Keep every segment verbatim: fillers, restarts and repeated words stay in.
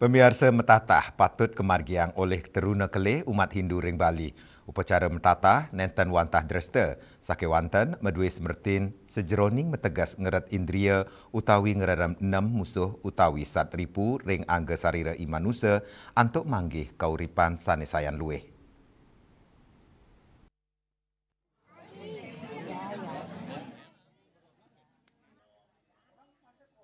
Pamiarsa, metatah patut kamargiang olih teruna kelih umat Hindu ring Bali. Upacara metatah nenten wantah dresta, sakéwanten madué semertin sajeroning mateges ngeret indria utawi ngrerem enem musuh utawi sat ripu ring angga sarira i manusa antuk manggih kauripan sané sayan luih.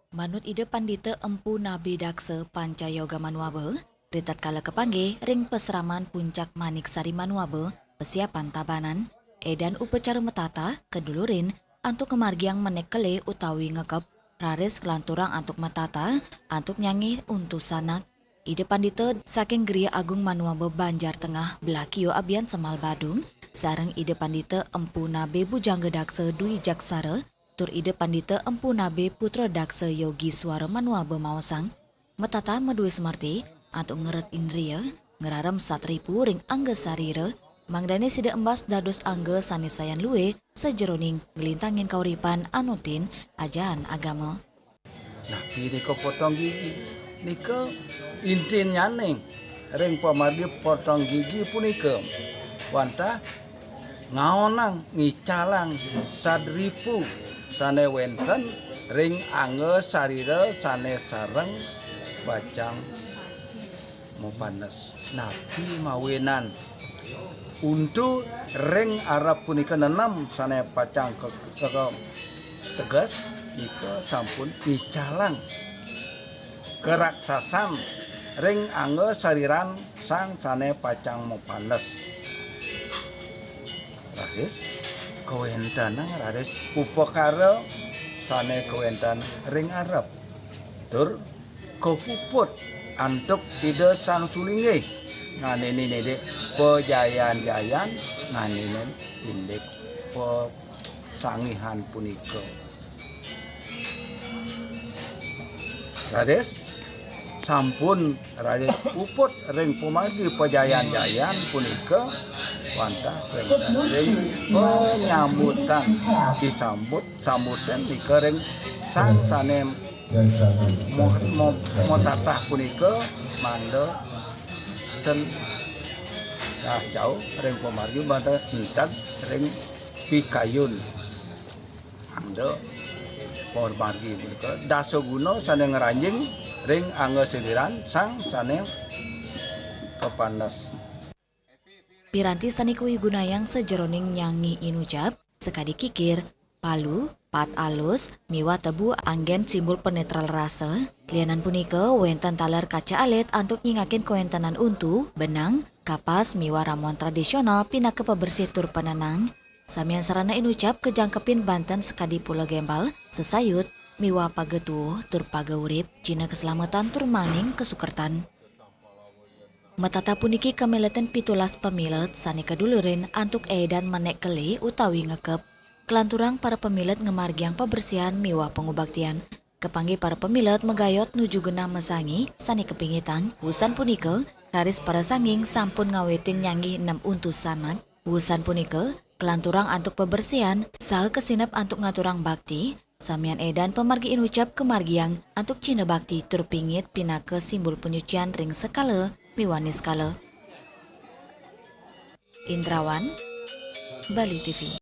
Manut Ida Pandita Empu Nabe Daksa Panca Yoga Manuaba, ritatkala kapanggih ring pasraman Puncak Manik Sari Manuaba, Pasiapan Tabanan, edan upacara metatah kadulurin antuk ngamargiang menék kelih utawi ngekep, raris kalanturang antuk metatah antuk nyanggih untu sanak. Ida Pandita saking Griya Agung Manuaba Banjar Tengah Blakio Abian Semal Badung, sareng Ida Pandita Empu Nabe Bujangga Daksa Dwi Jaksara, tur Ida Pandita Empu Nabe Putra Daksa Yogi Swara Manuaba maosang, metatah madué semerti antuk ngeret indria, ngrarem sat ripu ring angga sarira, mangdané sida embas dados angga sané sayan luih sajeroning nglintangin kauripan anutin ajahan agama. Napi nika potong gigi? Nika intinnyané ring pamargi potong gigi punika wantah ngaonang, ngicalang sat ripu sané wénten ring angga sarira sané sareng pacang mapanes. Napi mawinan untu ring arep punika nenem sané pacang ke-, ke-, teges, nika sampun icalang karaksasan ring angga sariran sang sané pacang mapanes. Raris kawéntenan raris upakara sané kawénten ring arep. Tur kapuput antuk Ida Sang Sulinggih, nganinin indik pajayan-jayan, nganinin indik pasanggihan punika. Raris sampun raris puput ring pamargi pajayan-jayan punika wantah ring, ring panyambutan, disambut sambutan nika ring sang sané mo-, mo-, matatah punika mangda ten sah jauh ring pamargi, mangda enteg ring pikayun. Mangda pamargi punika dasa guna sané ngranjing ring angga sariran sang sané kapanes. Piranti sané kawigunayang sajeroning nyanggih inucap, sakadi kikir, palu, pat alus, miwah tebu anggén simbol panetral rasa. Lianan punika, wénten taler kaca alit antuk nyingakin kawéntenan untu, benang, kapas, miwah ramuan tradisional pinaka pabersih tur panenang. Samian sarana inucap kajangkepin banten sakadi pula gembal, sesayut, miwah paga tuuh tur paga urip, cihna kaslametan tur maning kasukertan. Metatah puniki kamiletin pitulas pamilet sané kadulurin antuk édan menék kelih utawi ngekep. Kalanturang para pamilet ngamargiang pabersihan miwah pangubaktian. Kapanggih para pamilet magayot nuju genah masangi sané kapingitang. Wusan punika, raris para sangging sampun ngawitin nyanggih nem untu sanak. Wusan punika, kalanturang antuk pabersihan saha kasineb antuk ngaturang bakti, samian édan pamargi inucap kamargiang antuk cihna bakti tur pingit pinaka simbol panyucian ring sekala miwah niskala. Indrawan, Bali T V.